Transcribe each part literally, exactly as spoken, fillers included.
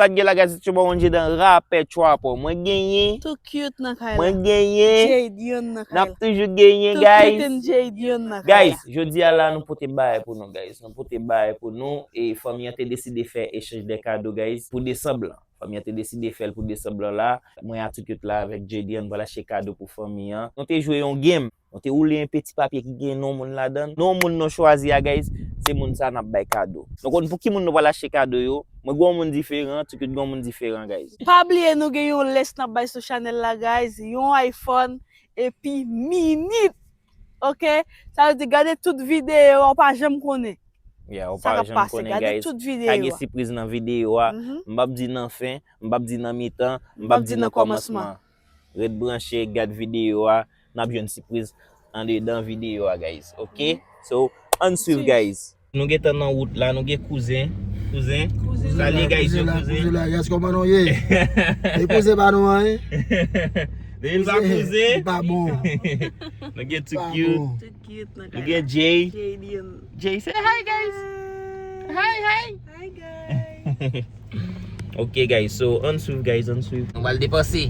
Sa k gen la, guys, se Tchouba One J dan rapè Trapper. Mwen genyen. Too Cute nan kay la. Mwen genyen. Jaydion nan kay la. N ap toujou genyen, guys. Too Cute and Jaydion nan kay la. Guys, jodi a la, nou pote bagay pou nou, guys. Nou pote bagay pou nou. E fanmi an te deside fè echanj de kado, guys, pou desanm lan. Fanmi an te deside fè l pou desanm lan la. Mwen a Too Cute la avèk Jaydion, nou pral achte kado pou fanmi an. Nou te jwe yon game. Nou te woule yon peti papye ki gen non moun ladan l. Non moun nou chwazi a, guys, se moun sa n ap bay kado. Nou konn pou ki moun nou pral achte kado yo. Mwen gen yon moun diferan, Too Cute gen yon moun diferan, guys. Pa bliye nou gen yon lès n ap bay sou chanèl la, guys. Yon iPhone epi minit. Oke? Sa vle di gade tout videyo a, ou pa janm konnen. Yeah, ou pa janm konnen, guys. Gade tout videyo a. Ka gen sipriz nan videyo a. M p ap di nan fen, m p ap di nan mitan, m p ap di nan kòmansman. Ret branche, gad videyo a, n ap jwenn sipriz andedan videyo a, guys. Oke? So, ann swiv, guys. Nou gentan nan wout la, nou gen kouzen. Kouzen. Salye, guys, yo, kouzen. Kouzen la, guys, kòman nou ye? E kouzen pa nou an, hein? Depi l pa kouzen, li pa bon. Nou gen Too Cute. Too Cute nan kay la. Nou gen Jay. Jay, say hi, guys. Hi, hi. Hi, guys. Ok, guys, so, ann swiv, guys, ann swiv. Nou pral depanse.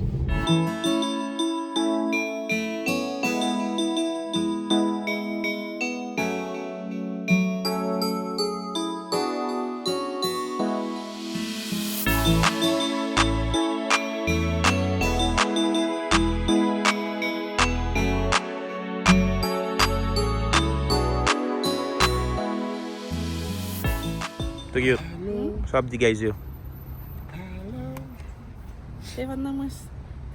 Too Cute. Hello. Sa w ap di guys yo? Hello. Telefòn nan mwen.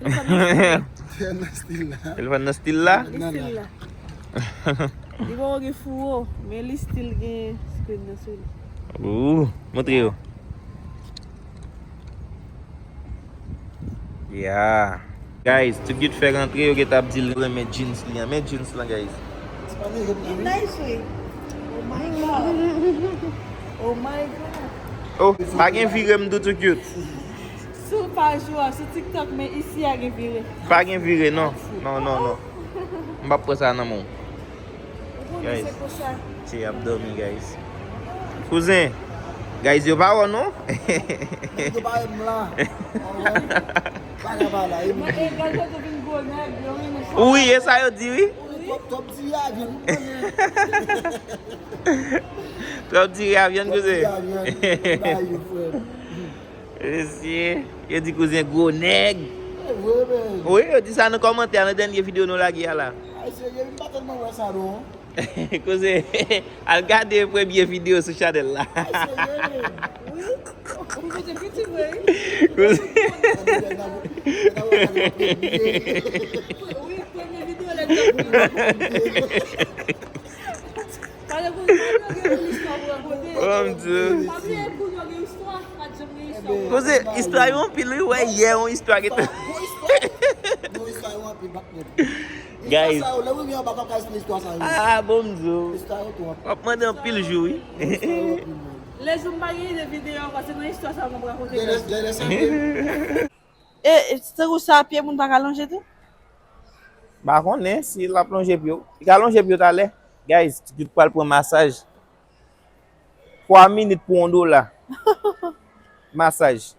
Telefòn nan stil la. Telefòn nan stil la. Telefòn nan stil la? Li stil la. Li poko gen fouwo, men li stil gen screen nan sou li. Ooh, montre yo. Yeah. Guys, Too Cute fè rantre, yo gentan ap di l renmen jeans li an. Men jeans lan, guys. Li nice, wi. Oh my God. Oh my God. Oh, pa gen vire m tou, Too Cute. Sou paj ou a, sou TikTok, men isi a gen vire. Pa gen vire, non. Non, non, non. M p ap pran sa nan men w. Guys, Che ap dòmi, guys. Kouzen, guys, yo pa wè w, non? Yo pa wè m la. Bagay pa la, e mwen. Wi, e sa yo di, wi. Wi, twòp, twòp diri a vyann, ou konnen. Twòp diri a vyann, kouzen. Twòp diri a vyann. Ba yo, frè. Mesye, yo di kouzen gwo nèg. E vre, men. Wi, yo di sa nan kòmantè a, nan dènye videyo nou lage a la. Ay, serye, m pa tèlman wè sa, non. Kouzen, al gade premye videyo sou chanèl la. Ay, serye, men. Wi. Ou mete piti vre, wi. Kouzen. Wi, premye videyo la. Pale pou, pale pou gen yon istwa pou rakonte. Oh, mon Dieu. Pa bliye pou nou gen istwa, pa janm gen istwa. Kouzen, istwa yo anpil, wi, wè, yè, yon istwa ki te. Bon istwa. Bon istwa yo anpil, patnè. Guys. Istwa sa yo, lè w rive anba, w ap ka esplike istwa sa yo. Ah, bon, Dieu. Istwa yo twòp. W ap mande anpil jou, wi. Istwa yo anpil, men. Lè jou m pa gen ide videyo ankò, se nan istwa sa yo m ap rakonte. Lè, lè, lè sa vre. E, e, tankou sa, pye moun pa ka lonje tou? Pa konnen si l ap lonje pye w. Li ka lonje pye w talè. Guys, Too Cute pral pran masaj. Twa minit pou yon dola. Masaj.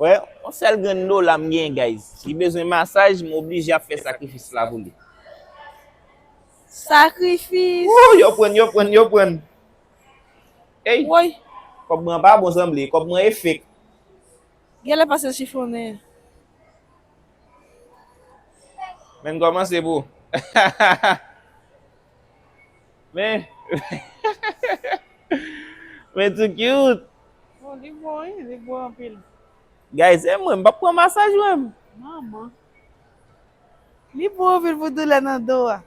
Wè, yon sèl grenn dola m gen, guys. Li bezwen masaj, m oblije ap fè sakrifis la pou li. Sakrifis! Woo, yo prann, yo prann, yo prann. Ey! Woy! Kòb mwen pa bon sanble, kòb mwen e fake. Genlè pase chifonnen. Men kòmanse pou. Men. Men Too Cute. Bon, li bon, wi, li bon anpil. Guys, e mwen, m p ap pran masaj mwen. Manman. Li bon anpil pou doulè nan do a.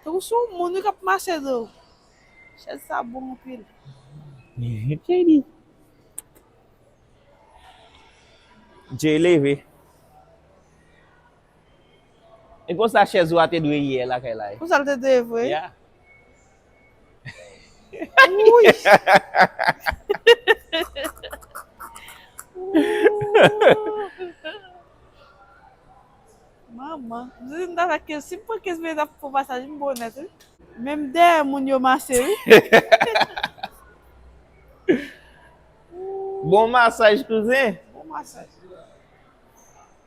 Tankou se yon moun wi k ap mache do. Chèz sa bon anpil. Jay leve. E konsa chèz ou a te dwe ye lakay la, wi. Konsa l te dwe ye vre? Yeah. Wouy. Manman, m di m ta fè kenz, si m pran kenz minit ap fè pasaj, m bon nèt, wi. Menm dèyè moun yo mache, wi. Bon masaj, kouzen. Bon masaj.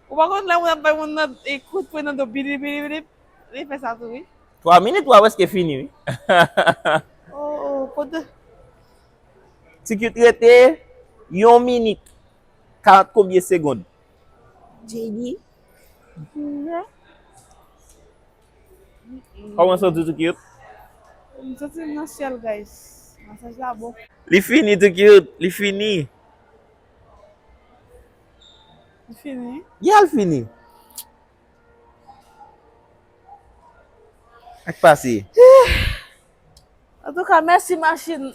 Ou pa konn lè moun ap bay moun nan e kout pwen nan do, bidi, bidi, bidi, li fè sa tou, wi. Twa minit, w a prèske fini, wi. Oh, oh, kote? Ti Cute rete yon minit, karant konbyen segonn? J D. Kòman w santi, Ti Cute? M santi m nan syèl, guys. Masaj la bon. Li fini, Ti Cute, li fini. Li fini? Yeah, li fini. Sa k pase? Antouka, mèsi machin.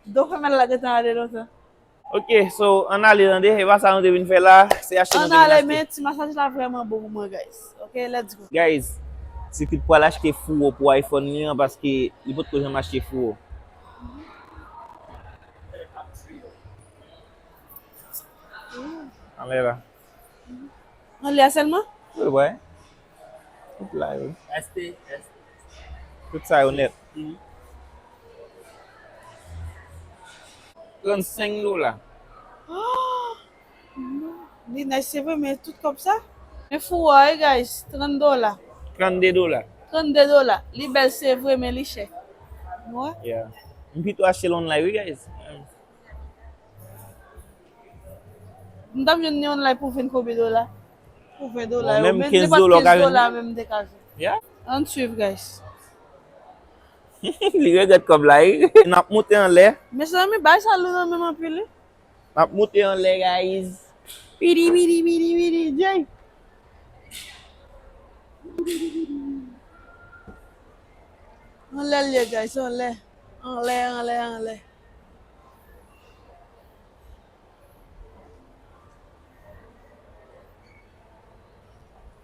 Do fè mal la gentan ale lontan. Ok, so, ann ale tande, e pa sa nou te vin fè la, se achte nou te vin achte. Ann ale, men ti masaj la vrèman bon pou mwen, guys. Ok, let's go. Guys, Ti Cute pral achte fouwo pou iPhone li an paske li potko janm achte fouwo. Anlè la. Anlè a sèlman? Wi, bòy. Tout la, wi. Tout sa yo nèt. Trannsenk dola. Li nice, se vre, men tout kòb sa? Men fouwo a, wi, guys, trannde dola. Trannde dola. Trannde dola. Li bèl, se vre, men li chè. Wi. Yeah. M pito achte l online, wi, guys. M t ap jwenn li online pou ven konbyen dola? Pou ven dola. Bon, yo, menm men kenz dola, w ka jwenn li? Menm kenz dola, menm m te ka jwenn. Yeah. Ann swiv, guys. Li regrèt kòb la, wi. N ap moute anlè. Mezanmi, bagay sa lou nan men m anpil, wi. N ap moute anlè, guys. Pidi, pidi, pidi, pidi, Jay. Anlè l ye, guys, anlè. Anlè, anlè, anlè.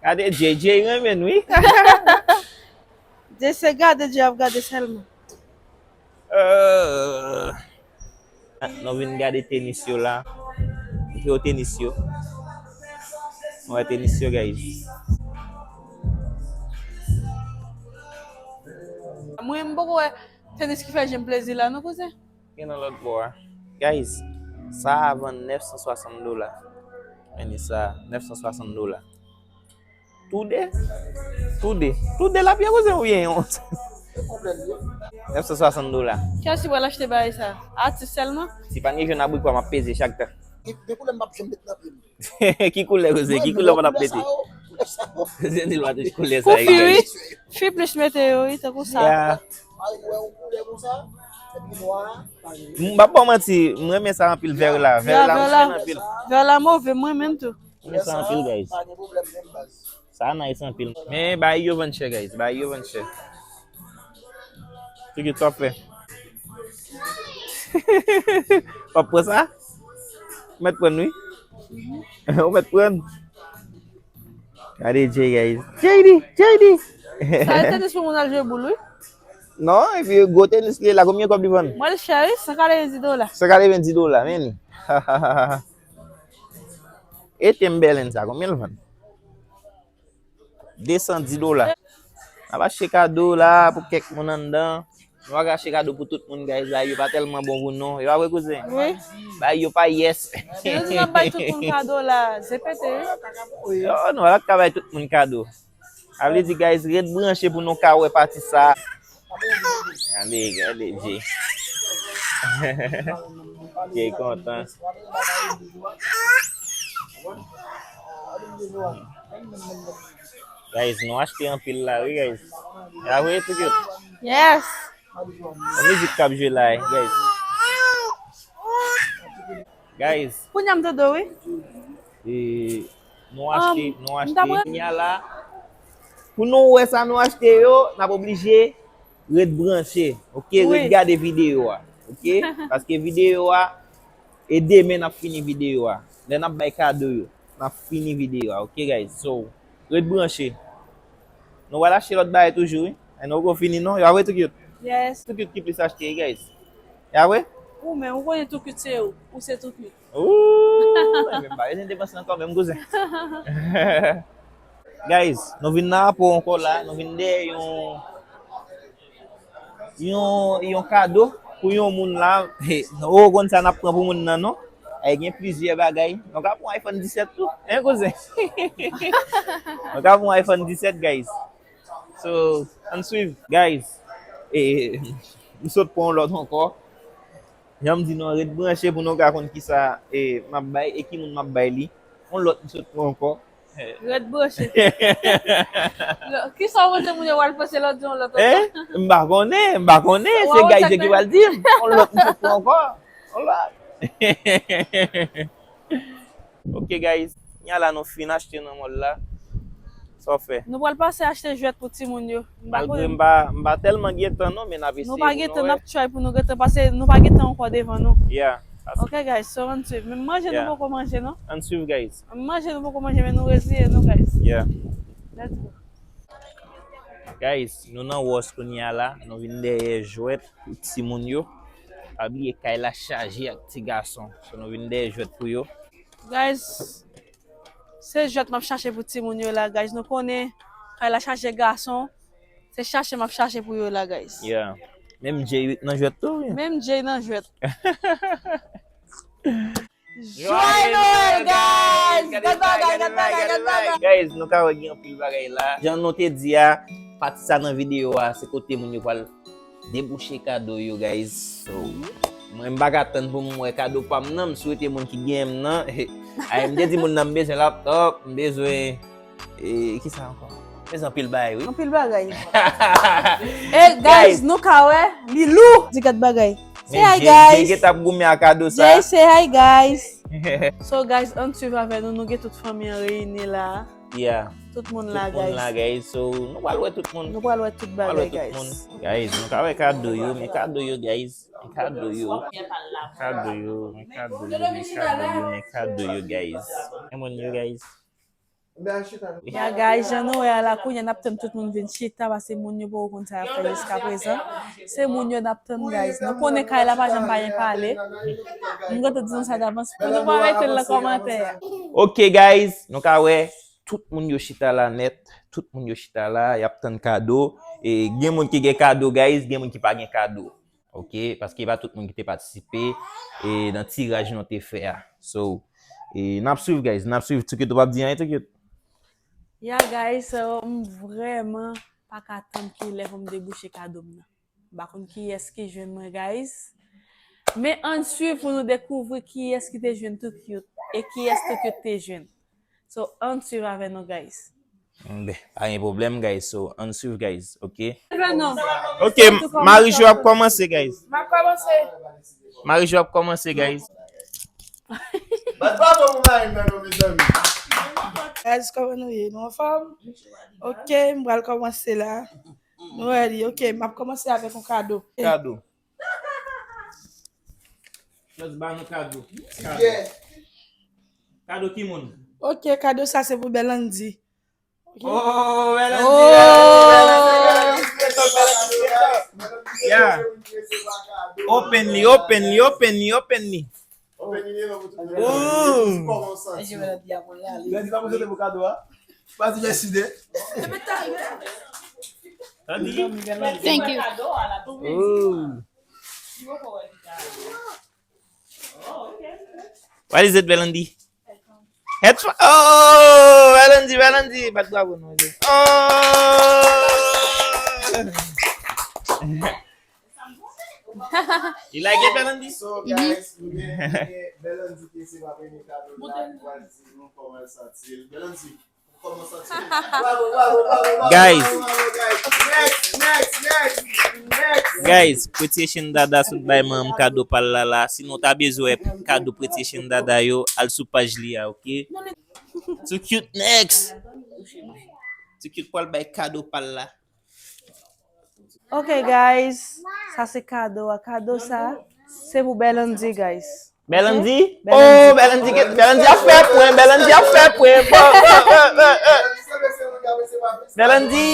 Gade Jay, Jay renmen n, wi. Jay se gade, Jay ap gade sèlman. Euh, nou vin gade tenis yo la. Montre yo tenis yo. Nou wè tenis yo, guys. Mwen, m poko wè tenis ki fè je m plezi la, non, kouzen? Gen nan lòt bò a. Guys, sa a vann nèf san swasant dola. Men sa, nèf san swasant dola. Toude? Toude. Toude la byen kouzen oubyen yon? Nèf san swasant dola. Kiyès ki pral achte bagay sa? Atis sèlman? Si pa n gen jwenn abrikwa, m ap peze chak tan. Gen, gen koulè m p ap janm met nan pye m. Ki koulè, kouzen? Ki koulè w pa t ap mete? Kouzen di l pa t koulè sa yo. Pou fi, wi. Fi plis mete yo, wi, tankou sa. Yeah. M p ap ba w manti, m renmen sa anpil, vè la. Vè la, m renmen anpil. Vè la move, m renmen l tou. M renmen sa anpil, guys. Sa nice anpil. Men, bagay yo vann chè, guys. Bagay yo vann chè. Ti Cute, sa w ap fè? W ap pran sa? Ou mèt pran, wi. Ou mèt pran. Gade Jay, guys. J D, J D. Sa e tenis pou moun al jwe boul, wi. Non, epi gwo tenis li la, konbyen kòb li vann? Mwen, l chè, wi, san katrevenndis dola. San katrevenndis dola, men li. E Timberland sa, konbyen l vann? De san dis dola. N ap achte kado la pou kèk moun anndan. Nou pa ka achte kado pou tout moun, guys. Bagay yo pa tèlman bon pou nou. Yo pa vre, kouzen? Wi. Bagay yo pa yes. Si nou di n ap bay tout moun kado la, ze pete, wi. Yo, nou pa ka bay tout moun kado. Sa vle di, guys, ret branche pou nou ka wè pati sa. Gade, gade, Jay. Jay kontan. Guys, nou achte anpil la, wi, guys. Ya vre, Ti Cute? Yes. Yon mizik k ap jwe la, guys. Guys. Kounye a m tande w, wi. E, nou achte, um, nou achte. Kounye a la, pou nou wè sa nou achte yo, n ap oblije ret branche, ok? Wi. Ret gade videyo a, ok? Paske videyo a, e demen n ap fini videyo a. Lè n ap bay kado yo, n ap fini videyo a, ok, guys? So, ret branche. Nou pral achte lòt bagay toujou, wi. E nou poko fini, non? Yo ap ret tout. Yes. Tout ki plis achte, guys. Ya vre? Ou menm, ou konnen tou kit se ou. Ou se tou kit. Ooh, men m pa bezwen depanse ankò menm, kouzen. Guys, nou vin nan apò ankò la, nou vin dèyè yon, yon, yon kado pou yon moun la. Hey, nou konn sa n ap pran pou moun nan, non? Ay, gen plizyè bagay. Nou ka pran iPhone disèt tou. Hein, kouzen? Nou ka pran iPhone disèt, guys. So, ann swiv, guys. E, m sot pran yon lòt ankò. Jan m di nou, ret branche pou nou ka konn kisa, e, m ap bay e ki moun m ap bay li. Yon lòt m sot pran ankò. Ret branche. Kisa w panse moun yo pral panse lè w di yon lòt ankò? Eh? M pa konnen, m pa konnen. Se guys yo ki pral di m. Yon lòt m sot pran ankò. Yon lòt. Ok, guys. Nya la nou fin achte nan mall la. Sa w fè? Nou pral pase achte jwèt pou timoun yo. M pa Malgre konnen. M pa, m pa tèlman gen tan non, men n ap eseye pou nou wè. Nou pa gen tan, n ap try pou nou gen tan, paske nou pa gen tan ankò devan nou. Yeah. Ok, guys, so ann swiv. Men manje nou poko manje non. Ann swiv, guys. Manje nou poko manje, men nou reziye nou, guys. Yeah. Let's go. Guys, nou nan Ross kounye a la. Nou vin dèyè jwèt pou timoun yo. Pa bliye kay la chaje ak ti gason. So nou vin dèyè jwèt pou yo. Guys, se jwèt m ap chache pou timoun yo la, guys. Nou konnen kay la chaje gason. Se chache m ap chache pou yo la, guys. Yeah. Menm Jay nan jwèt tou, wi. Menm Jay nan jwèt. Joyeux Noël, guys! Gad bagay, gad bagay, gad bagay. Guys, nou ka wè gen anpil bagay la. Jan nou te di a, pati sa nan videyo a, se kote moun yo pral debouche kado yo, guys. So, mwen m pa ka tann pou m wè kado pa m nan. M swete moun ki genyen m nan. Ay, m te di moun nan m bezwen laptop, m bezwen, e, kisa ankò? M bezwen anpil bagay, wi. Anpil bagay. E, guys, nou ka wè, li lou. Di gad bagay. Say hi, guys. Jay gentan ap goumen ak kado sa. Jay, say hi, guys. So, guys, ann swiv avè nou. Nou gen tout fanmi an reyini la. Yeah. Tout moun la, guys. Tout moun la, guys. So, nou pral wè tout moun. Nou pral wè tout bagay, guys. Guys, nou ka wè kado yo, men kado yo, guys. Men kado yo. Kado yo, men kado yo, men kado yo, men kado yo, guys. Men moun yo, guys. Ya, guys, jan nou wè a la, kounye a n ap tann tout moun vin chita, paske moun yo poko konn sa y ap fè jiska prezan. Se moun yo n ap tann, guys. Nou konnen kay la pa janm pa gen pale. M gentan di nou sa davans pou nou pa mete l nan kòmantè a. Ok, guys, nou ka wè tout moun yo chita la nèt. Tout moun yo chita la, y ap tann kado. E gen moun ki gen kado, guys, gen moun ki pa gen kado. Ok, paske e pa tout moun ki te patisipe, e, nan tiraj nou te fè a. So, e, n ap swiv, guys, n ap swiv. Too Cute, ou p ap di anyen, Too Cute? Ya, guys, so, m vrèman pa ka tann kilè pou m debouche kado m nan. M pa konn kiyès ki jwenn mwen, guys. Men ann swiv pou nou dekouvri kiyès ki te jwenn Too Cute e kiyès Too Cute te jwenn. So, ann swiv avè nou, guys. Ben, pa gen pwoblèm, guys. So, ann swiv, guys, ok? Even non. Ok, Marijou ap kòmanse, guys. M ap kòmanse. Marijou ap kòmanse, guys. Bat bravo pou Marijou nan non, mezanmi. Guys, kòman nou ye? Nou anfòm? Ok, m pral kòmanse la. Nou ready? Ok, m ap kòmanse avèk yon kado. Kado. Just ba nou kado. Kado. Kado ki moun? Ok, kado sa se pou Belandy. Ok. Oh, Belandy, Belandy, Belandy, Belandy, Belandy. Yeah. Open li, open li, open li, open li. Ooh. Belandy pa pou sote pou kado a. Pa di mèsi de. Thank you. Ooh. What is it, Belandy? Headphone? Oh, Belandy, Belandy. Bat bravo nou. Oh. You like it, Belandy? So, guys, nou gen, nou gen Belandy ki se pa premye kado la, li pral di nou kòman l santi l. Belandy, Guys. Guys, Pretty Asian Dada sot bay manman m kado pa l la la. Si nou ta bezwen wè kado Pretty Asian Dada yo, al sou paj li a, ok? Too Cute next. Too Cute pral bay kado pa l la. Ok, guys, sa se kado a. Kado sa, se pou Belandy, guys. Belandy? Ok? Oh, Belandy, Belandy ap fè pwen, Belandy ap fè pwen. Bon, bon, bon, bon, bon. Belandy!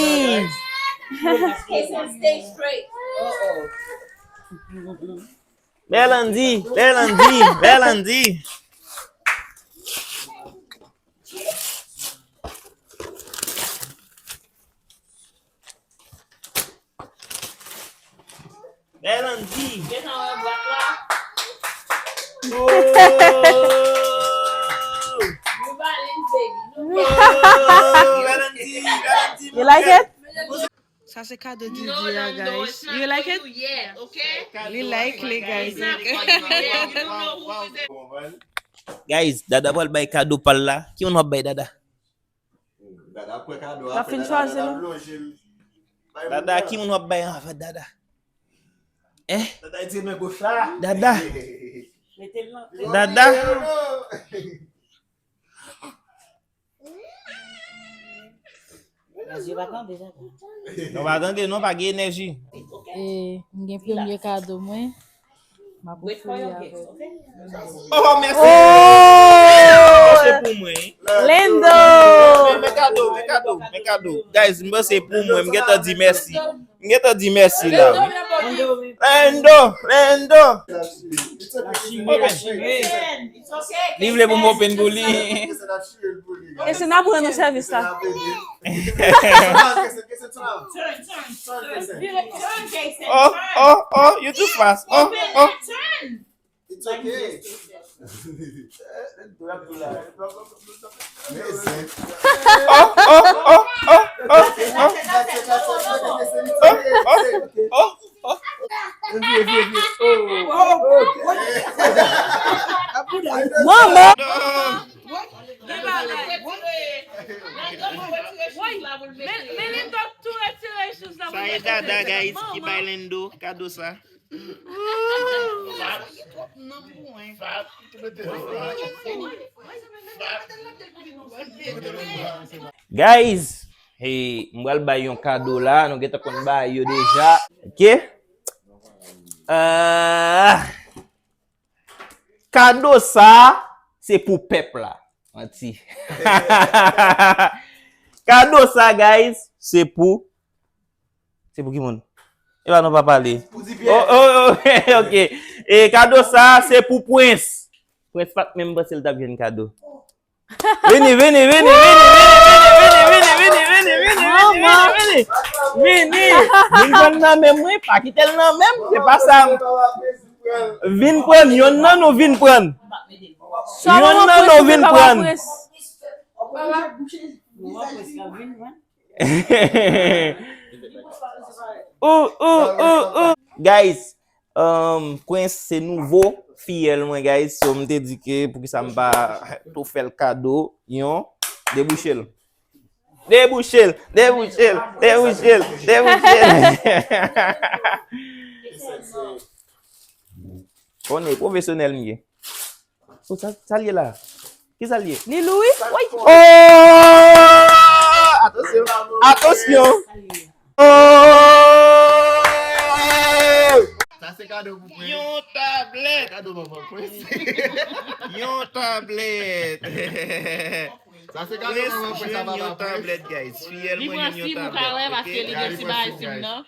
Belandy, Belandy, Belandy. Belandy. Gentan wè bwat la. You like it? Sa se kado Didi a, guys. You like it? Li like li, guys. Guys, Dada pral bay kado pa l la. Ki moun w ap bay, Dada? Dada ap pran kado, apre Dada ap lonje l. Dada, ki moun w ap bay anvan, Dada? Eh? Dada, di men goch la. Dada. Dada. Nèji pa tande, Dada. Non, pa tande, non, pa gen enèji. E, m gen premye kado mwen. M ap ofri avè l. Oh, mèsi! Oh! Se pou mwen. Lendo! Men, men kado, men kado, men kado. Guys, m panse pou mwen, m gentan di mèsi. M gentan di mèsi la, wi. Lendo, Lendo. Li vle pou m open pou li. E se n ap rann ou sèvis la. Oh, oh, oh, you too fast. Oh, oh. It's okay. Oh, oh, oh, oh, oh, oh. Oh, oh, oh, oh. Manman! Sa e Dada, guys, ki bay Lendo kado sa. Guys, hey, m pral bay yon kado la, nou gentan konn bay yo deja. Ok? Ah, kado sa, se pou pèp la. Manti. Kado sa, guys, se pou Se pou ki moun? E pa nou pa pale. Pou Di Pyè. Oh, oh, oh, ok. E kado sa, se pou Prince. Prince pa t menm panse l t ap jwenn kado. Vini, vini, vini, vini. Vin pran nan men mwen, pa kite l nan men m, se pa sa. Vin pran, yonn nan nou vin pran. Yonn nan nou vin pran. Ou, ou, ou, ou. Guys, um, Prince se nouvo fiyèl mwen, guys. So, m te di ke poukisa m pa tou fè l kado, yon, debouche l. Debouche l, debouche l, debouche l, debouche l. Konnen, pwofesyonèl m ye. Oh, sa, sa l ye la? Ki sa l ye? Ni Louis? Woy! Oh! Atansyon! Atansyon! Oh! Sa se kado pou Prince. Yon tablèt! Kado pou Prince. Yon tablèt! Sa se kado pou Prince, sa pa pou Prince. Yon tablèt, guys. Fiyèl mwen jwenn yon tablèt, ok? Li pran sim ou ka wè paske li gen ti bagay sim nan.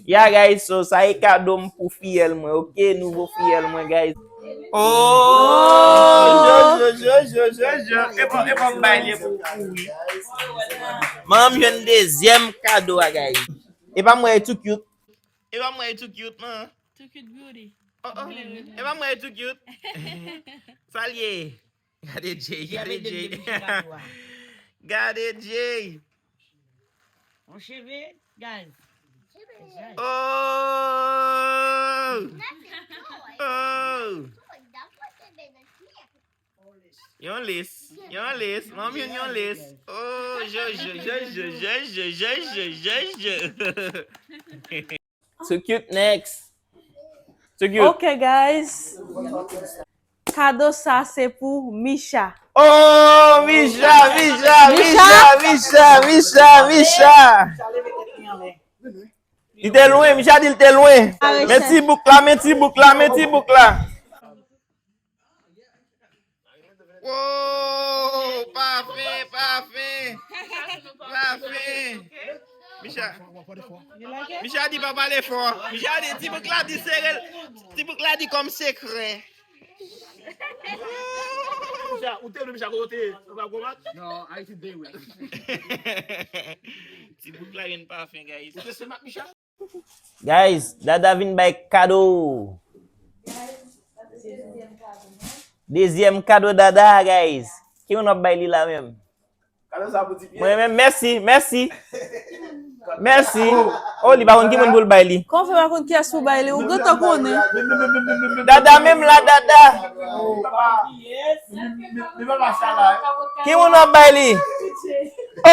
Ya, guys, so sa e kado m pou fiyèl mwen, ok? Nouvo fiyèl mwen, guys. Oh! Jojo, Jojo, Jojo. E pa, e pa m bay li pou ou, wi. Manman m jwenn dezyèm kado a, guys. E pa m wè e too cute. E pa m wè e too cute, man. Too cute beauty. Oh, oh. E pa m wè e too cute. Sa l ye? Gade Jay, gade Jay. Gade Jay. Yon cheve, guys. Oh! Oh! Yon lis, yon lis, manmi yon lis. Oh, Jojo, Jojo, Jojo, Jojo, Jojo. Too cute next. Too cute. Ok, guys. Kado sa se pou Micha. Oh, Micha, Micha, Micha, Micha, Micha, Micha. Li te lwen, Micha di l te lwen. Men ti bouk la, men ti bouk la, men ti bouk la. Wow, pafen, pafen, pafen. Micha, Micha di pa pale fò. Micha di, ti bouk la di sere l. Ti bouk la di kòm sekrè. Micha, ou te nou Micha kote? Ou pa gwo mat? Non, Ayiti dey wè. Ti bouk la vin pafen, guys. Ou te se mat, Micha? Guys, Dada vin bay kado. Dezyèm kado dada, guys. Ki moun w ap bay li la menm? Kado sa pou ti pye. Mwen menm, mèsi, mèsi. Mèsi. Oh, li pa konn ki moun pou l bay li. Kòman fè pa konn kiyès pou bay li? Ou gentan konnen. Dada menm la, dada. Ki moun w ap bay li? Oh!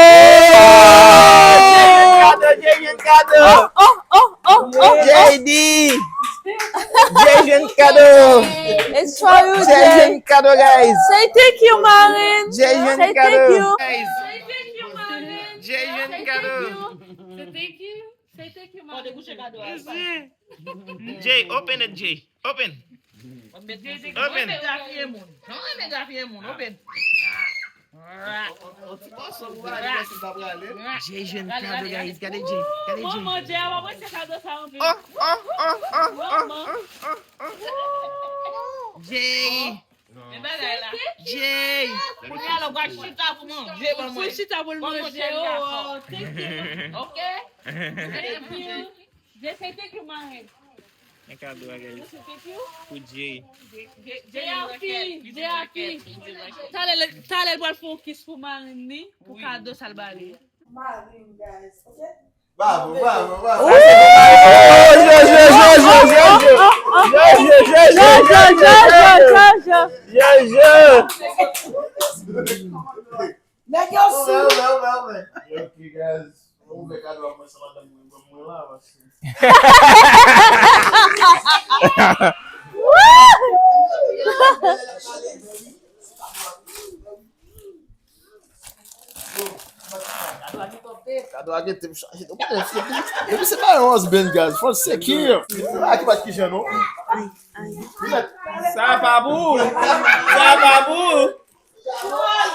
Kado, Jay jwenn kado. Oh, oh, oh, oh, oh, oh. J D. Jay jwenn kado. It's for you, Jay. Jay jwenn kado, guys. Say thank you, Marine. Jay jwenn kado. Say thank you. Guys. Say thank you, Marine. Jay jwenn kado. Say thank you. Say thank you, Marine. Jay, open it, Jay. Open. Open. Mwen renmen gafye moun. Mwen renmen gafye moun. Open. Jay jwenn kado, guys. Gade Jay. Gade Jay. Manman, Jay ap apresye kado sa anpil. Oh, oh, oh, oh, oh, oh, oh, oh. Jay. Men bagay la. Jay. Kounye a la, w pral chita pou manje, manman. Pou chita pou l manje, oh, thank you. Ok? Thank you. Jay, say thank you, Marine. Men kado a, guys. Pou Jay. Jay happy, Jay happy. Talè, talè l pral fè yon kiss pou Marine li, pou kado sa l ba li. Marine, guys, ok? Bravo, bravo, bravo. Oh, jwe, jwe, jwe, jwe, jwe, jwe. Jwe, jwe, jwe, jwe, jwe, jwe, jwe. Jwe, jwe. Nèg yo sou. Ouvè, ouvè, ouvè, ouvè. Ok, guys. Ouvè kado a, mwen sa madanm mwen ban mwen la, paske kado a gen tèt chaje. Ou konnen, depi se pa yon husband, guys, fò l secure. Depi se pa ki pa t kijan, non. Sa pa pou ou. Sa pa pou ou.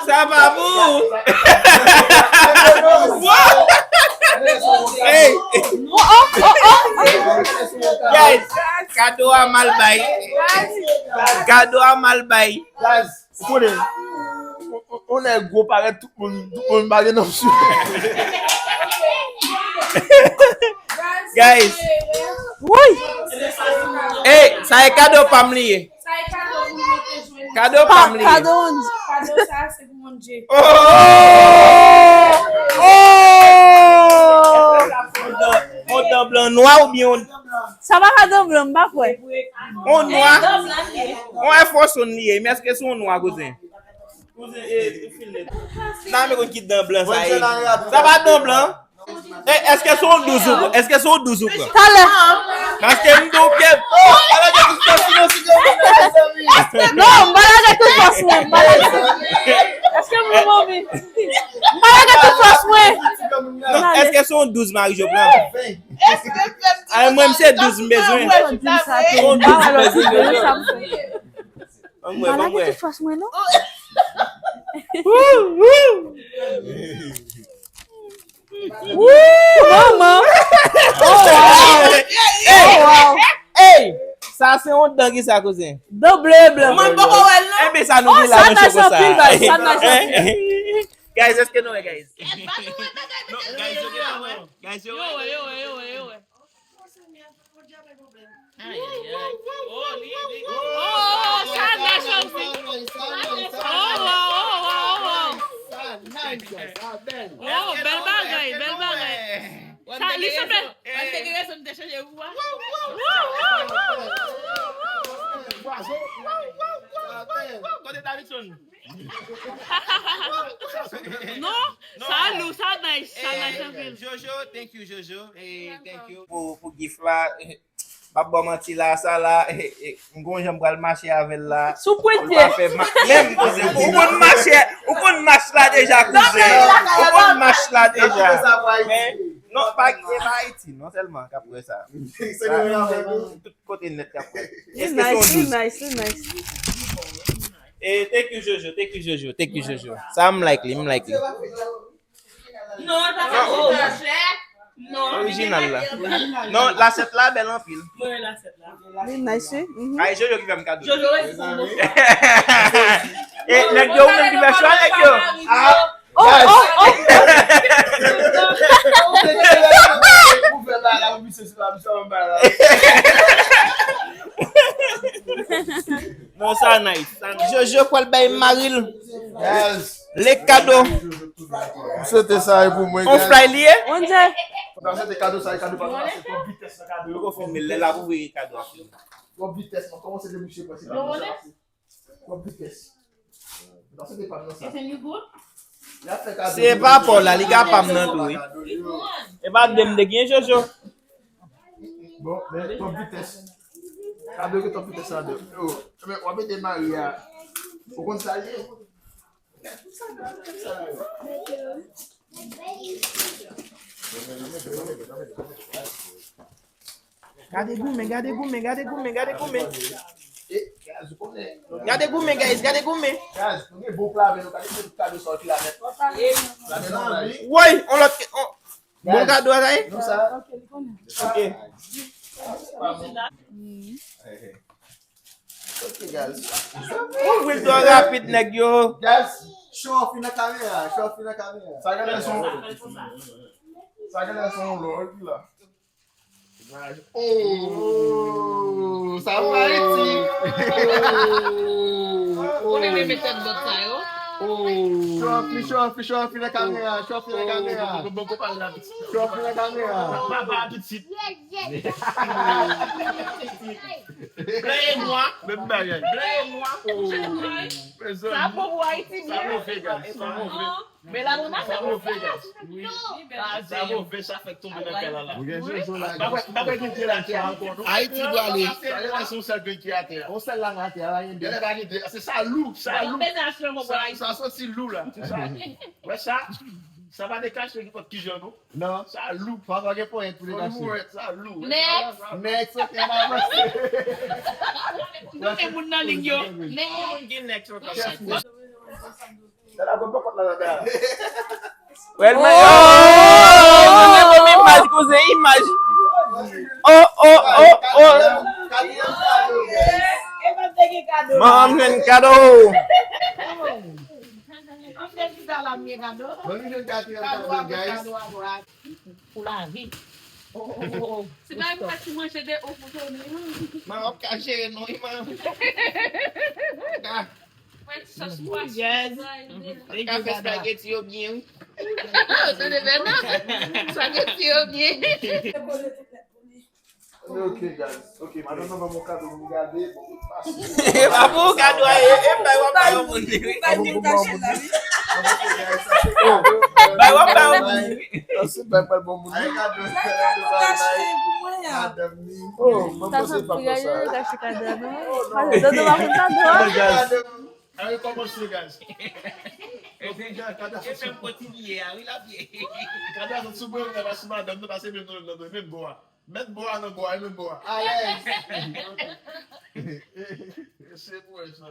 Sa pa pou ou. Hey. Guys, kado a mal bay. Kado a mal bay. Guys, ou konnen, on, on, on nèg gwo parèt, tout moun, tout moun pa gen nanm sou. Guys. Woy. Hey, sa e kado pa m li ye. Sa e kado pou nou te jwenn. Kado pa m li ye. Kado moun. Kado sa se pou moun Dje. Oh! Oh! On dan, on dan blan nwa oubyen on... Sa pa ka dan blan, m pa kwè. On nwa. On enfo sonn li ye, men èske se on nwa, kouzen? Kouzen, e, e, filme. Nan men konn ki dan blan sa ye. Sa pa dan blan. E, èske se yon douz ou pran? Èske se yon douz ou pran? Talè. Paske m gen yon pyès. Oh, pa lage tout fòs mwen, si gen yon mèzami. Non, m pa lage tout fòs mwen. M pa lage. Èske m yon manmi? M pa lage tout fòs mwen. Non, èske se yon douz Marie Jo pran? Ay, mwen, m se douz m bezwen. Yon douz m bezwen. Ban m wè, ban m wè. M pa lage tout fòs mwen, non. Wou, wou. Wou, manman. Oh, wow. Hey, oh, wow. Hey, sa se yon dan ki sa, kouzen? Dan ble blan. Mwen poko wè l, non. Enben, sa nou gen la, sa nice anpil, guys. Sa nice anpil. Guys, èske nou wè, guys? Non, guys, yo gen la, wè. Guys, yo wè. Yo wè, yo wè, yo wè, yo wè. Ay, ay, ay. Oh, li, li. Oh, sa nice anpil. Oh, wow, oh, wow, oh, wow. Sa nice, sa bèl. Oh, bèl bagay, bèl bagay. Sa, li sanble. Paske gen rezon m te chanje pou a. Kote Davidson? Non, sa lou, sa nice, sa nice anpil. Jojo, thank you, Jojo. Eh, thank you. Pou, pou gift la, eh, m ap ba w manti la, sa la, eh, eh, m gon jan m pral mache avè l la. Sou pwente. Ou pa fè ma-, menm, ou konn mache, ou konn mache la deja, kouzen. Ou konn mache la deja. Men, non, pa, e pa Ayiti, non sèlman k ap wè sa. Tout kote nèt k ap wè. Li nice, li nice, li nice. Eh, thank you, Jojo. Thank you, Jojo. Thank you, Jojo. Sa, m like li, m like li. Non, sa pa bon. Non, orijinal la. Non, lasyèt la bèl anpil. Mwen, lasyèt la. Li nice, wi. Mhm. Ay, Jojo ki fè m kado. Jojo, wè, se bon. Eh, nèg yo, ou menm ki fè chwa, nèg yo. Ah. Oh, oh, oh. Ou fè la, la, ou misye, se la, misye, anba la. Nice. Jojo pral bay mari l. Yes. Le kado. M swete sa e pou mwen, on guys. Fly li ye? Mwen se. Mwen se te kado sa, e kado pa nou, se twòp vitès nan kado. Yo ko filme lè la pou veye kado a. Twòp vitès, mwen kòmanse debouche pwen se kado sa pase. Twòp vitès. Non, se te pa m nan sa. Li ap fè kado. Se pa pa w la, li ka pa m nan tou, wi. E pa de m te gen Jojo. Bon, men twòp vitès. Kado ke twòp vitès sa de. Yo, men w ap ede mari a. Ou konn sa l ye? Gade goumen, gade goumen, gade goumen, gade goumen. Gade goumen, guys, gade goumen. Guys, nou gen bon pla, men nou gade tout kado sa ki la nèt. Woy, on lòt, on, bon kado a, sa ye? Nou sa. Ok. Ok, guys. Ouvri l twò rapid, nèg yo. Guys, show off nan kamera, show off nan kamera. Sa genlè son, sa genlè son lòd la. Oh, sa pa Ayiti. Ou renmen met tèt bòt sa yo? Oh. Show off, show off, show off nan kamera, show off nan kamera. Show off nan kamera. Papa pitit. Bleye mwa. Menm bagay. Bleye mwa. Sa bon pou Ayiti byen. Sa move, guys. Sa move. Men la nou nan sa move, guys. Wi. Sa move, sa fèk tonbe nan kay la la. Ou gen Jojo la. Bagay, bagay gen de la ki ankò, non? Ayiti prale. Sa genlè se yon sèl grenn ki atè a. Yon sèl la atè a, pa gen de. Genlè pa gen de. Se sa lou, sa lou. Sa, sa soti lou la. Wè sa? Sa pa dekache nenpòt kijan, non. Non. Sa lou. Fò gen ponyèt pou dekache. Sa lou. Next. Next, ok, n avanse. Nou gen moun nan liy yo. Next. Moun gen next ankò. Wè l mwen. Oh! Mwen menm imaj, koze imaj. Oh, oh, oh, oh. Manman m jwenn kado. Manman m jwenn katriyèm kado, guys. Pou lavi. Se pa yon pati manje de ou pou Tony, non? Man, w ap ka jere non, wi, man. Mwen sòs pwason. Yes. Thank you, Dada. Ka fè spaghetti yo byen, wi. Tande, Bernard? Spaghetti yo byen. Ok, guys. Ok, madanm nan ban m yon kado pou m gade. Bon, pa pou kado a, e, e, bay w ap bay yon moun li, wi. Bay pou m kache la, wi. Bay w ap bay yon moun li, wi. Sa se bay pral bon moun. Ay, kado. Madanm ni. Oh, mwen panse pa konsa. Kache kado a, non. Dodo pa konn kado a. Kado. A rekòmanse, guys. Kado a sot sou mwen, kado a sou madanm nan, pase menm nan, nan, nan, menm bò a. Mèt bò a nan bò a, menm bò a. Alèz. Se pou wè sa.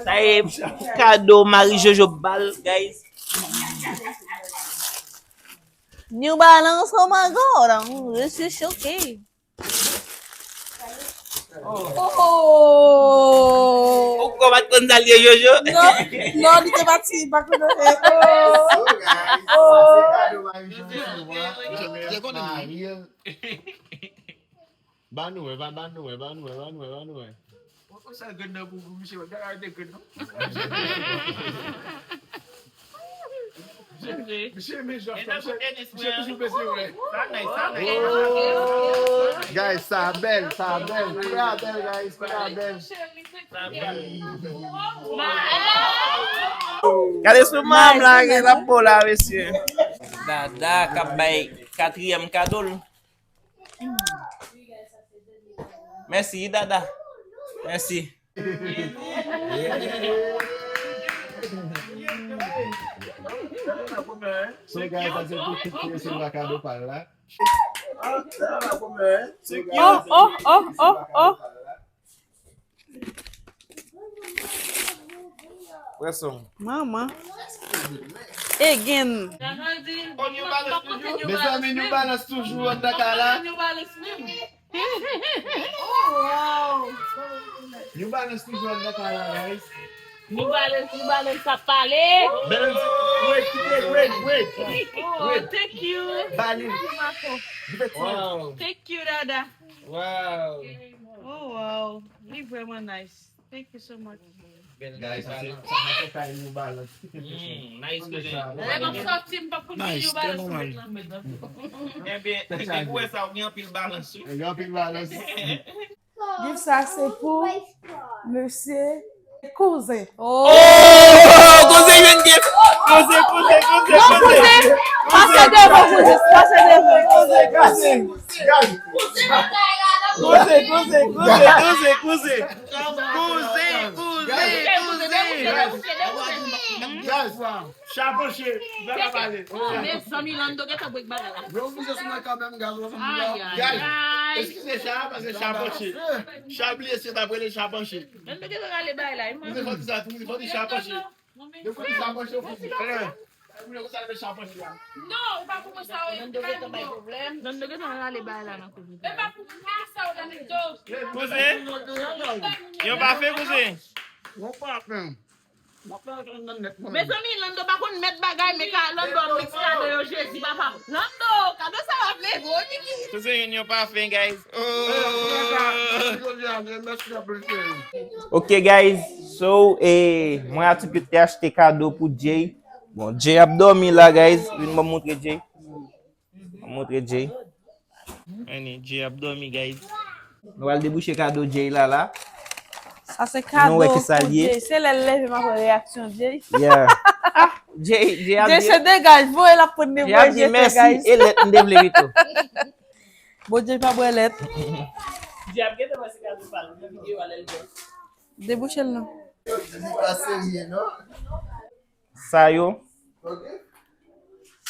Sa e kado Mari Jojo ba l, guys. New Balance, oh my God, je suis choquée. Oh. Ou kò pa t konn sa l ye, Jojo? Non, non, li te pati, pa konn. Oh. Oh. Ba nou wè, ba, ba nou wè, ba nou wè, ba nou wè, ba nou wè. Ou, ou sèl grenn nan pou, pou misye wè. Gade, gade grenn nan. Misye, misye, men jan, misye, misye toujou bezwen wè. Sa nice, sa nice. Oh. Guys, sa bèl, sa bèl. Koulè a bèl, guys, koulè a bèl. Gade sou manman m la, gen la po la, mesye. Dada k ap bay katriyèm kado l. Mèsi, Dada. Mèsi. So, guys, sa se pou tout ki resevwa kado pa l la. Oh, oh, oh, oh, oh. Prèson. Manman. Again. Mezanmi, New Balance toujou anndan kay la. New Balance toujou anndan kay la, guys. New Balance, New Balance ap pale. Balance, wait, wait, wait, wait. Oh, thank you. Balance. Marco. Wow. Thank you, Dada. Wow. Oh, wow. Li vrèman nice. Thank you so much. Bèl guys, sa se sa se kay New Balance. Mm, nice cousin. Lè m ap sòti, m p ap konn si New Balance ou met nan. Ebyen, se pou wè sa ou gen anpil balans wi. Gen anpil balans. Gift sa se pou mesye kouzen. Oh, kouzen jwenn gift. Kouzen, kouzen, kouzen, kouzen. Pase devan kouzen, pase devan. Kouzen, kouzen. Kouzen, kouzen, kouzen, kouzen, kouzen. Kouzen, kouzen, kouzen. Guys, chapanche, pa ka pale. Oh, mezanmi, Lando gentan break bagay la. Bro, vous êtes sur la caméra, gars. Ay, ay, Guys, ay. Eskize cha, paske chapanche. Cha bliye si ta prele chapanche. Lando gentan rale bagay la, wi, Kouzen mwen. Fò di sa, Kouzen fò di chapanche. Yo fò di chapanche, fò di. Pou yo sa le chapanche la. Non, ou pa pou mwen sa, wi. Lando gentan bay pwoblèm. Lando gentan rale bagay la nan kouzen. E pa pou mwen sa, ou la Lando. Kouzen, yon pafen kouzen. Won pa pen. M ap fè yon nan nèt mwen. Mezanmi, Lando pa konn mèt bagay, men ka Lando ap miks kado yo, Jezi papa. Lando, kado sa w ap leve, wi, Niki. Kouzen jwenn yon pafen, guys. Oh. Jodi a, mèsi anpil, cheri. Ok, guys. So, eh, mwen a ti pit te achte kado pou Jay. Bon, Jay ap dòmi la, guys. Vin ban m montre Jay. Ban m montre Jay. Annie, Jay ap dòmi, guys. Nou al debouche kado Jay la la. Sa se kado Nou wè ki sa pou l ye. Jay. Se lè l leve m ap wè reyaksyon Jay. Yeah. Jay, Jay ap Jay se degaj, voye l ap pran Jay ap debwaj di jete, mèsi guys. E lèt m te vle pito. Bon, Jay pa bwè lèt. Jay ap gentan wè se kado pa l nan videyo a lè l bwè. Debouche l non. Li pa serye, non? Sa yo, Ok.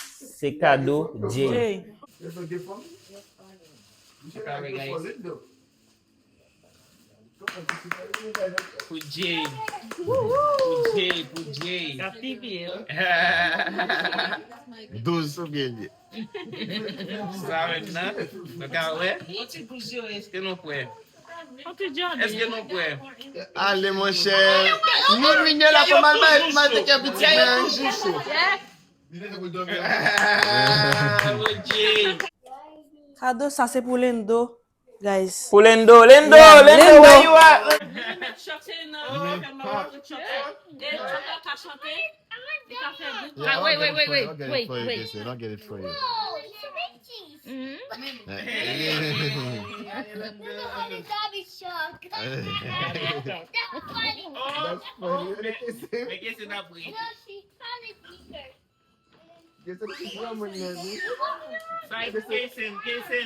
se kado Jay. Jay. Yo son de fanm. Misye Carry, ka guys. Poze l do. Pou Jay. Pou Jay, pou Jay. Sa pi byen. Douz sou pye li. Sa menm nan. Nou ka wè. Yon ti gouz yo e. Èske nou prè? Yon ti Jordan. Èske nou prè? Ale, monchè. Moun vin la pou mal bay, pou mal teke pitit mwen, jis. Yeah. Ah, mon Dieu. Kado sa se pou Lendo, guys. Pou Lendo, Lendo, Yeah, Lendo, Lendo. Where you at? Li met chòk, se nan fè mal wè chòk. E chòk la ka chante. Li ka fè gout. Ah, wait, wait, wait, wait, Don't get wait, it for you, wait. Casey. Don't get it for you. Whoa, it's Mickey. Eh, Look at how the dog is shocked. That's funny. That's funny. Look at Casey. Men Casey n ap ri. No, she found a teacher. Casey, ki gran moun nan, wi. Sa e pou Casey, Casey.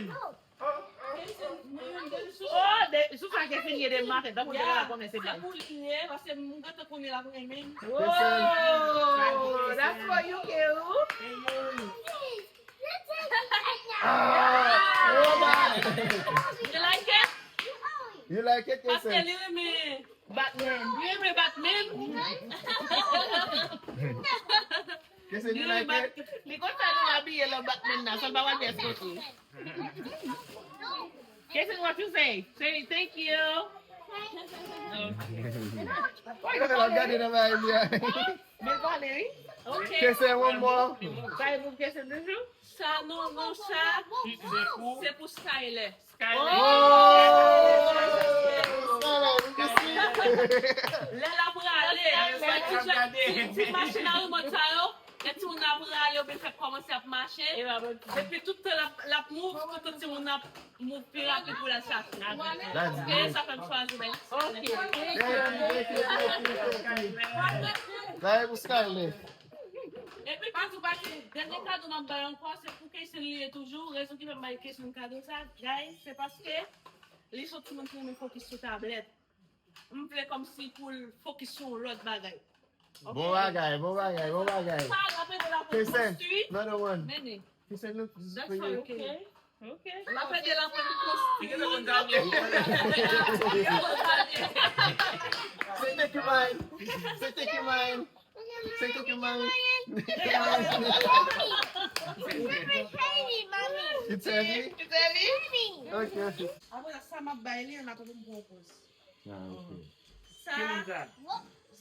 Oh, de, sou sa ke fini de maten, tankou de la konnen se blan. Pou li ye, paske m gentan konnen l ap renmen. Casey. Oh, that's for you, Keou. Ah, oh my. You like it? You like it, Paske Casey? Li renmen Batman. Li renmen Batman. Casey, Li you renmen like it? Batman. Li konn sa nou abiye lè Batman nan, sa l pa wè dress kote. Casey, what you say? Say thank you. Why you gonna get it over here? Byen pale, wi. Ok. Casey, one more. Sa e pou Casey toujou? Sa, non, non, sa, se pou Skyler. Oh! Lè l ap rale, ti, ti, ti machin a remòt sa yo, lè timoun nan ap rale, oubyen fè kòmanse ap mache, epi tout tan l ap, l ap move, tout tan timoun nan ap move pi rapid pou l al chache. That's E good. sa fè m chwazi, men. Thank you, thank you, thank you, thank you. Sa e pou Skyler. Epi, pa di w pa ke dènye kado m ap bay ankò, se pou Keysen li ye toujou. Rezon ki fè m bay Keysen kado sa, guys, se paske li se yon timoun ki renmen fokis sou tablèt. M vle kòmsi pou l fokis sou yon lòt bagay. Bon bagay, bon bagay, bon bagay. Sa, l ap ede l aprann Keysen, konstwi. Another one. Mennen. Keysen, look, this is That's for for you. You, okay? L ap ede l aprann konstwi. Say thank you, mine. Say thank you, mine. Say thank you, mine. It's heavy? It's heavy? Okay. Apre sa, m ap bay li, an atandan m pran yon pòz. Ah, okay. Sa,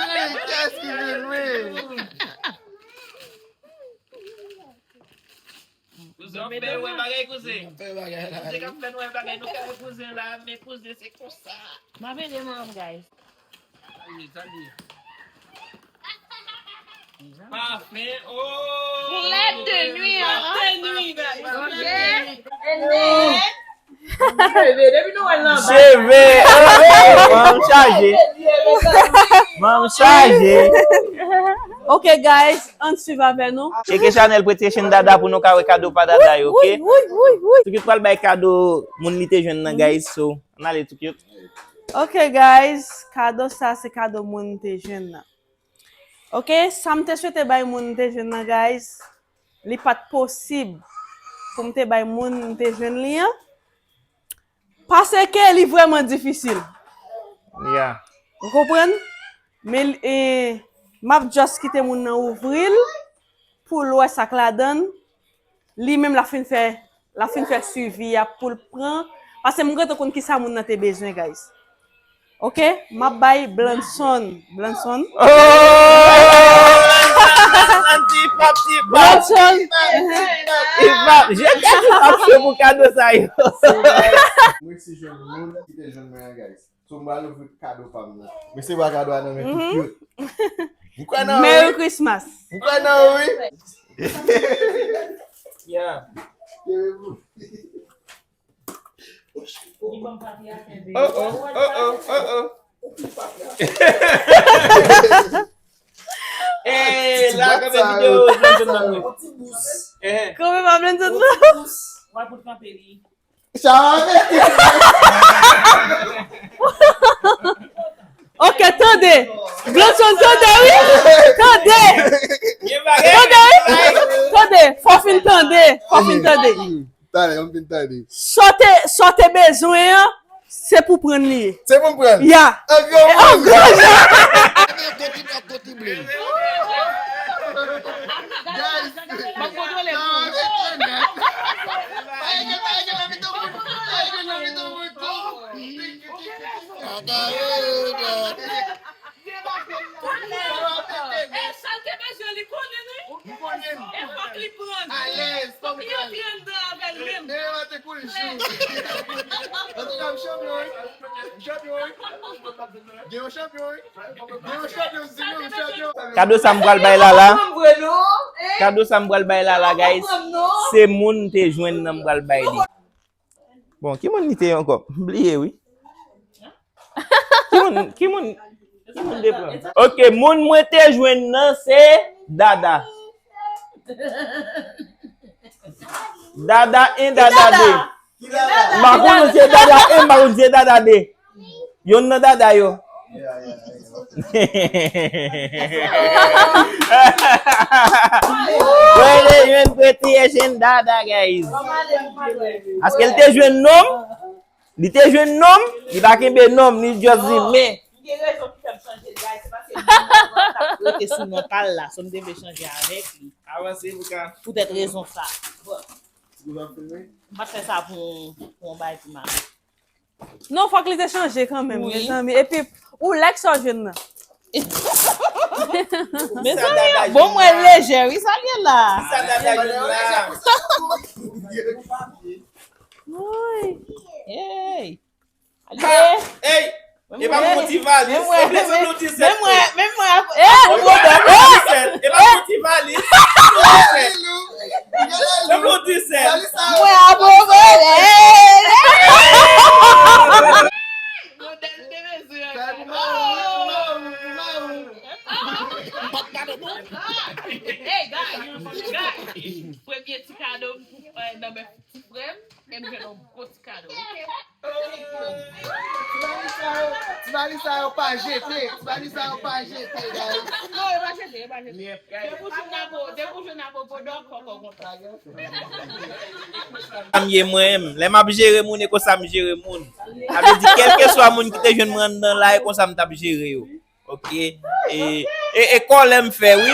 wi, kiyès ki vin wi? Kouzen, w ap fè wè bagay, kouzen. Kouzen k ap fè n wè bagay, nou ka wè kouzen la, men kouzen se konsa. M ap ede manman m, guys. Salye, salye. Pafen, oh! Flèt de nwi, hein? Flèt de nwi, guys. Ok. Flèt de nwi. Cheve, oh, oh, manman m chaje. Manman m chaje. Ok, guys, ann swiv avè nou. Tcheke chanèl Pretty Asian Dada pou nou ka wè kado pa Dada yo, ok? Wi, wi, wi, wi. Tukyut pral bay kado moun li te jwenn nan, guys, so, ann ale Tukyut. Ok, guys, kado sa se kado moun te jwenn nan. Ok, sa m te swete bay moun m te jwenn nan, guys, li pa t posib pou m te bay moun m te jwenn li an. Paske li vrèman difisil. Yeah. Ou konprann? Men, e, m ap just kite moun nan ouvri l pou l wè sa k ladan l. Li menm l ap fin fè, l ap fin fè swivi a pou l pran. Paske m gentan konn kisa moun nan te bezwen, guys. Ok, m ap bay Blanson. Blanson. Oh! Ti pap, ti pap, Blanson. Ti pap. Je te di pap se pou kado sa yo. Mwen si jwenn moun ki te jwenn mwen an, guys. So m pral ouvri kado pa m nan. Mesye ba kado a nan men Tukyut. M kwè nan ou, wi. Merry Christmas. M kwè nan ou, wi. Yeah. Oh, oh, oh, oh, oh, oh. Eh, la, kanpe videyo, Blanson nan mwen. Eh. Kanpe pa Blanson nan. Sa va mete. Ok, tande. Blanson, tande, wi. Tande. Tande, wi. Tande. Fò fin tande. Fò fin tande. Talè, m fin tande. Sa w te, sa w te bezwen an, se pou pran li ye. Se pou m pran l? Ya. An gran moun. An gran moun. Guys, e sa l te bezwen, li konnen, wi. Li konnen. E fòk li pran. Alèz, fòk li antre anndan avè l menm. Demen maten kou l jou. Antouka, m chanpyon, wi. M chanpyon, wi. Gen yon chanpyon, wi. Gen yon chanpyon, m di nou, m chanpyon. Kado sa m pral bay Lala. Kado sa m pral bay Lala, guys. Se moun te jwenn nan m pral bay li. Bon, ki moun li te ye ankò? M bliye, wi. Ki moun, ki moun, ki moun te pran? Ok, moun mwen te jwenn nan se Dada. Dada en, Dada de. M pa konnen si se Dada en, m pa konnen si se Dada de. Yonn nan Dada yo. Mwen te jwenn Pretty Asian Dada, guys. Paske l te jwenn non m, li te jwenn non m, li pa kenbe non m, li just di men. M gen rezon ki fè m chanje, guys, se paske m t ap rete sou non pa l la, so m te vle chanje avèk li. Avanse, Luka. Poutèt rezon sa. Bon. M pa t fè sa pou, pou yon bagay pou mari. Non, fòk li te chanje kanmenm, mezanmi. Epi, ou like sa w jwenn nan. Mezanmi, bon, mwen lejè, wi, sa l ye la. Sa Dada jwenn la. Hey. Hey. E pa pou ti valis. Sanble, sanble w di sèt. Menm mwen, menm mwen. E pa pou ti valis. Sanble w di sèt. Mwen a bon volè. Modèl de bezwen. Hey, guys, guys. Premye ti kado m, eh, nan men ti frè m, e m jwenn yon gwo ti kado, ok? Ti valiz sa yo, ti valiz sa yo pa jete, ti valiz sa yo pa jete, guys. Non, yo pa jete, yo pa jete. Depi w jwenn apo, depi w jwenn apo, podò kòkò kontan. Sa m ye mwen menm. Lè m ap jere moun, e konsa m jere moun. Sa vle di, kèlkeswa moun ki te jwenn mwen anndan la, e konsa m t ap jere yo. Ok. E, e, e kòlè m fè, wi.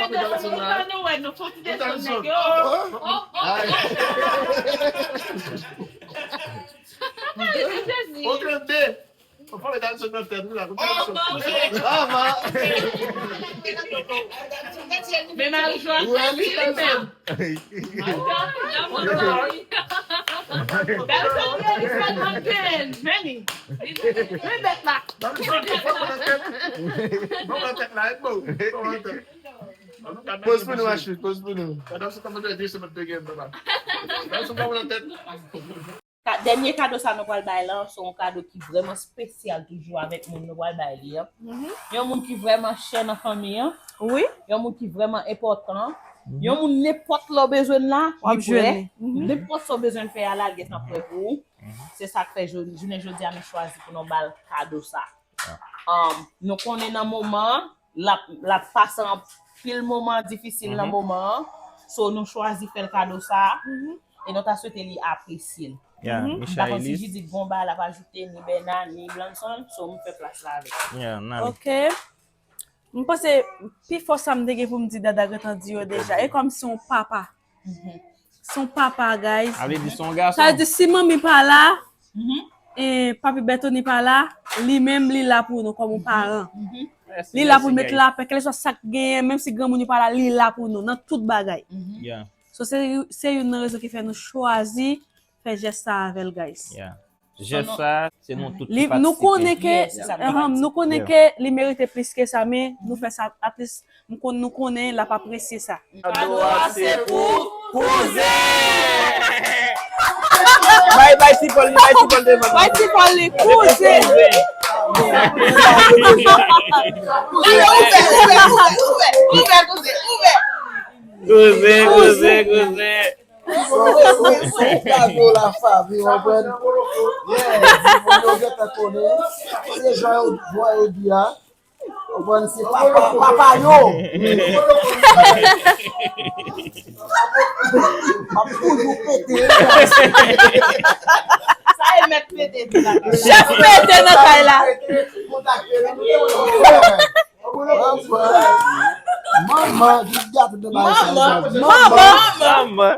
Fòk nou fè nou wè, nou fòk nou desann nèg yo. Oh, oh, oh. Jezi. Otrante. Fòk nou mete Adson nan tèt nou la. Ava. Men Marie-Jo a fè li menm. That's what really fun again. Many. Men bèt la. Poz pou nou, Achou, poz pou nou. Ka-, dènye kado sa nou pral bay la, se yon kado ki vrèman espesyal toujou avèk moun nou pral bay li an. Yon moun ki vrèman chè nan fanmi an. Wi. Yon moun ki vrèman enpòtan. Yon moun nenpòt lè w bezwen l la, li prè. Nenpòt sa w bezwen l fè a la, l gentan prè pou ou. Se sa k fè jou-, jounen jodi a nou chwazi pou nou ba l kado sa. Um, nou konnen nan moman an, l ap, l ap pase anpil moman difisil nan moman an. So, nou chwazi fè l kado sa a. E nou ta swete li apresye l. M pa konn si Judith gon bagay l ap ajoute, ni Bèna, ni Blanson, so m fè plas la avèk. Ok. M panse pifò sa m te gen pou m di Dada gentan di yo deja. E kòm se yon papa. Se yon papa, guys. Sa vle di se yon gason. Sa vle di si manmi pa la, e papi Bertony pa la, li menm li la pou nou kòm yon paran. Li la pou l met lapè, kèlkeswa sa k genyen, menm si granmoun yo pa la, li la pou nou nan tout bagay. So se, se youn nan rezon ki fè nou chwazi fè jès sa avè l, guys. Jès sa, se nou tout ki patisipe. Nou konnen ke, nou konnen ke li merite plis ke sa, men nou fè sa at least, m konn, nou konnen l ap apresye sa. Kado a se pou kouzen! Bay, bay ti Pòl li, bay ti Pòl devan. Bay ti Pòl li, kouzen! Ouvè, ouvè, ouvè, ouvè, ouvè, kouzen, ouvè! Kouzen, kouzen, kouzen! Se yon kado la fanmi, w konprann? Yeah, di moun yo gentan konnen. Se jan yo, jan yo di a. W konprann? Se papa, papa yo. M ap toujou pete. Sa e mèt pete di la. Chèf pete nan kay la. Manman, jis gate de bagay sa. Manman. Manman.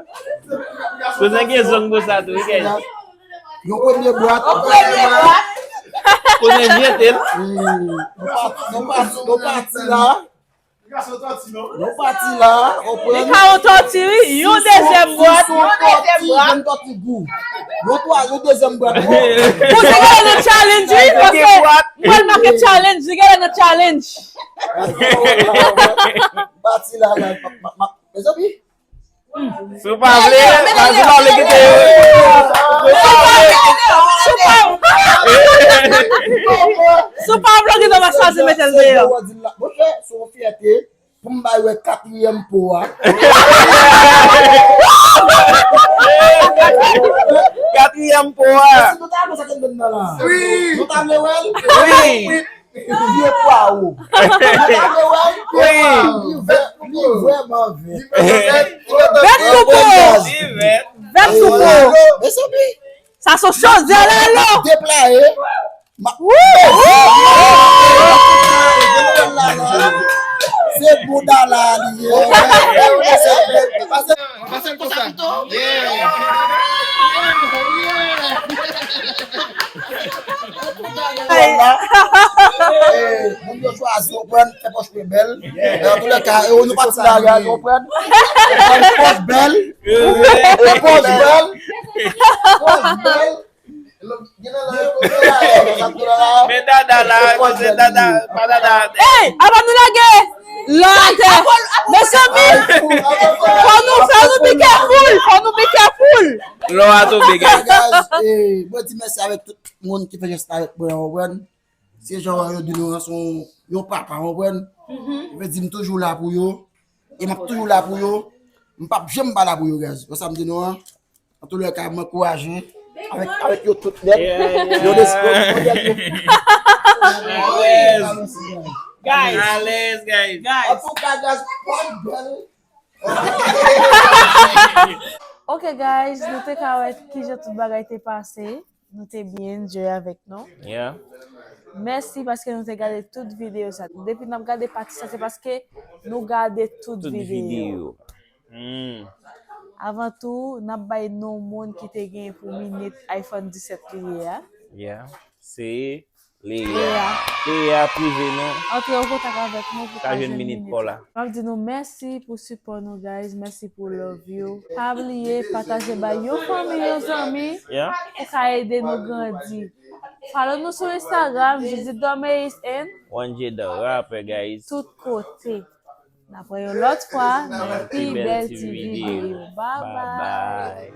Kouzen gen zong konsa tou, wi, guys. Yon premye bwat. Yon premye bwat. Kouzen jete l. Nou pati, nou pati, nou pati la. Nou pati la, w konprann? Li ka yon tòti, wi. Yon dezyèm bwat. Yon dezyèm bwat. Yon twa, yon dezyèm bwat. Kouzen genlè nan challenge, wi, paske m wè l make challenge, li genlè nan challenge. Pati la, la, mezanmi. Si w pa vle, si w pa vle kite yo. Si w pa vle kite yo. Si w pa vle kite yo, m ap chwazi mete l deyò. Monchè, se yon fyète. Pou m bay wè katriyèm po a. Katriyèm po a. Si nou ta wè sa k anndan la. Wi. Nou ta vle wè l? Wi. Vye pwawo. Nou ta vle wè l? Wi. Li vè, li vrèman vè. Vèt sou po. Vèt sou po. Mezanmi. Sa se chodyè lalo. Deplaye. Ma- Woo! Se bouda la li ye. Pase, pase konsa pito. Yeah. Moun yo chwazi, w konprann, fè pòch mwen bèl. Nan tou lè ka, e nou pati la, guys, w konprann. Pòch bèl. Pòch bèl. Pòch bèl. Men dada la, koze dada, pa dada atè. Ey, avan nou lage lò atè. Mezanmi, fò nou, fò nou be careful, fò nou be careful. Lò a tonbe, guys. Guys, eh, mwen di mèsi avèk tout moun ki fè jès la avèk mwen, w konprann? Se jan yo di nou an, se yon, yon papa, w konprann? Yo di m toujou la pou yo, e m ap toujou la pou yo. M p ap janm pa la pou yo, guys. Wè sa m di nou an? Antoulèka, m ankouraje avèk, avèk yo tout nèt. Yeah, yeah. Yo de-, yo, yo de-, Alèz. Guys. Alèz, guys. Guys. Antouka, guys, pòch bèl. Ok, guys, nou te ka wè kijan tout bagay te pase. Nou te byen enjoy avèk nou. Yeah. Mèsi paske nou te gade tout videyo sa. Depi n ap gade pati sa, se paske nou gade tout videyo. Tout videyo. Hmm. Avan tou, n ap bay non moun ki te gen pou minit iPhone disèt li ye a. Yeah. Se Leya. Leya. Leya, prive nou. Antre an kontak avèk nou pou ka jwenn minit pa w la. M ap di nou mèsi pou sipò nou, guys. Mèsi pou love yo. Pa bliye pataje bay yon fanmi, yon zanmi, yeah, pou ka ede nou grandi. Follow nou sou Instagram, Judith Dormeis and One J the Rapper, guys. Tout kote. N ap wè yon lòt fwa nan yon pi bèl ti videyo. Bye bye.